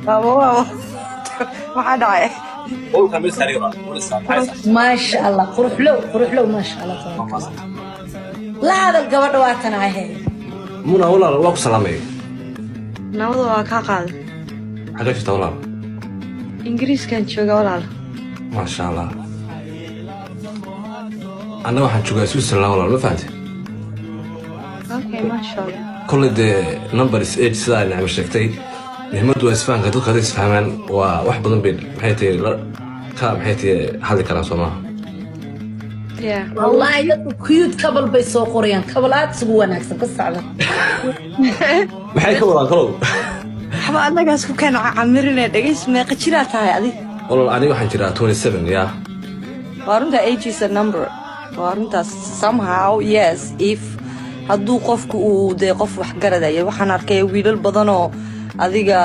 Waaba waaba, maxaa dhacay? Qolka mid sariir ah, maxay? Maasha Allah, quruxlow, quruxlow, maasha Allah, tabaaraka Allah. La hadal gabadha, waa tan ahe. Muna, walaal, waa ku salaamay. Nabada, waa kaa qaaday. Xagee jirta, walaal? Ingiriiskan jooga, walaal. Maasha Allah. Anna waxaan joogaa Switzerland, walaal, ma fahantay? Okay, maasha Allah. Kolley dee number is age, sidaa ay Nicmo sheegtay. Muhiimaddu waa isfahanka. Dadku hadday isfahmaan, waa wax badan bay, maxay tahay, ka, maxay tahay, hadli karaan, soo maaha? Yeah. Wallaahi dadku cute couple bay soo qorayaan, couple aad isugu wanaagsan ka socda. Maxay ka wadaan kalow? Waxba annagaas ku keena camirine. Dhegays, meeqa jiraa tahay adi? Walaal, aniga waxaan jiraa 27, yaa. Waa runta, age is a number, waa runtaas somehow. Yes, if hadduu qofku uu dee qof wax garadaya. Waxaan arkay wiilal badanoo adiga